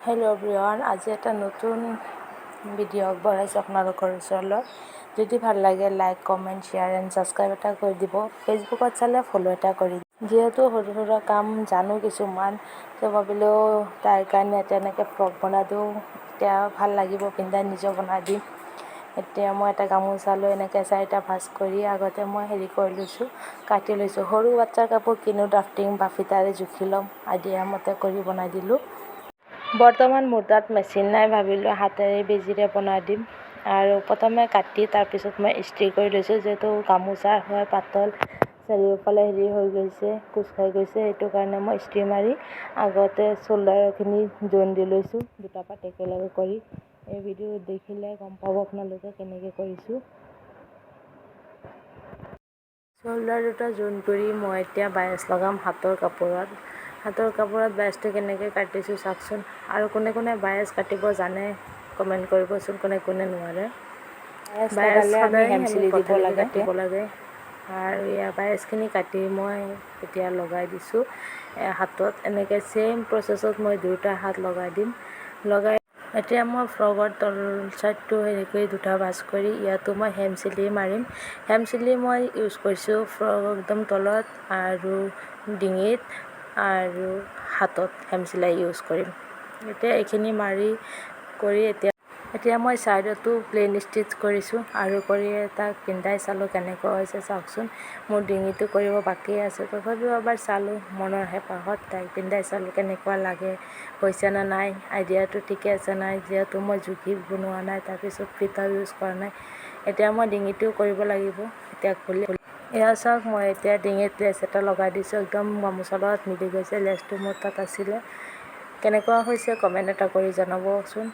Hello' everyone, আজি এটা নতুন ভিডিঅ' আগবঢ়াইছোঁ আপোনালোকৰ ওচৰলৈ। যদি ভাল লাগে, like, comment, share and subscribe এটা কৰি দিব। ফেচবুকত চালে ফ'ল' এটা কৰি দিব। যিহেতু সৰু সুৰা কাম জানো কিছুমান, তো ভাবিলোঁ তাইৰ কাৰণে তেনেকৈ ফ্ৰক বনাই দিওঁ, তেতিয়া ভাল লাগিব পিন্ধাই, নিজেও বনাই দিম। এতিয়া মই এটা গামোচা লৈ এনেকৈ চাৰিটা ভাঁজ কৰি আগতে মই হেৰি কৰি লৈছোঁ, কাটি লৈছোঁ। সৰু বাচ্ছাৰ কাপোৰ কিনো ড্ৰাফটিং বা ফিটাৰে জুখি ল'ম, আইডিয়া মতে কৰি বনাই দিলোঁ। বৰ্তমান মোৰ তাত মেচিন নাই, ভাবিলোঁ হাতেৰে বেজীৰে বনাই দিম। আৰু প্ৰথমে কাটি তাৰপিছত মই ইস্ত্ৰি কৰি লৈছোঁ। যিহেতু গামোচা হয়, পাতল, চাৰিওফালে হেৰি হৈ গৈছে, কোচ খাই গৈছে, সেইটো কাৰণে মই ইস্ত্ৰি মাৰি আগতে চ'ল্ডাৰখিনি জইন দি লৈছোঁ, দুটা পাত একেলগে কৰি। এই ভিডিঅ' দেখিলে গম পাব আপোনালোকে কেনেকৈ কৰিছোঁ। চ'ল্ডাৰ দুটা জইন কৰি মই এতিয়া বায়চ লগাম হাতৰ কাপোৰত। হাতৰ কাপোৰত বায়চটো কেনেকৈ কাটিছোঁ চাওকচোন। আৰু কোনে কোনে বায়চ কাটিব জানে কমেণ্ট কৰিবচোন, কোনে কোনে নোৱাৰে। বায়চ সদায় হেম আমি চিলি দিব পথালি লাগে। কাটিব লাগে। আৰু ইয়াৰ বায়চখিনি কাটি মই এতিয়া লগাই দিছোঁ হাতত। এনেকৈ ছেইম প্ৰচেছত মই দুয়োটা হাত লগাই দিম। লগাই এতিয়া মই ফ্ৰকৰ তল ছাইডটো হেৰি কৰি দুটা ভাঁজ কৰি ইয়াতো মই হেম চিলি মাৰিম। হেম চিলি মই ইউজ কৰিছোঁ ফ্ৰক একদম তলত আৰু ডিঙিত আৰু হাতত হেম চিলাই ইউজ কৰিম। এতিয়া এইখিনি মাৰি কৰি এতিয়া মই ছাইডতো প্লেইন ষ্টিচ কৰিছোঁ আৰু কৰি তাক পিন্ধাই চালোঁ, কেনেকুৱা হৈছে চাওকচোন। মোৰ ডিঙিটো কৰিব বাকী আছে, তথাপিও এবাৰ চালোঁ মনৰ হেঁপাহত। তাইক পিন্ধাই চালোঁ কেনেকুৱা লাগে, হৈছে নে নাই, আইডিয়াটো ঠিকে আছে নাই, যিহেতু মই জুখি বনোৱা নাই, তাৰপিছত ফিটাও ইউজ কৰা নাই। এতিয়া মই ডিঙিটোও কৰিব লাগিব। এতিয়া খুলি এয়া চাওক, মই এতিয়া ডিঙিত লেচ এটা লগাই দিছোঁ। একদম গামোচাৰ লগত মিলি গৈছে। লেচটো মোৰ তাত আছিলে। কেনেকুৱা হৈছে কমেণ্ট এটা কৰি জনাবচোন।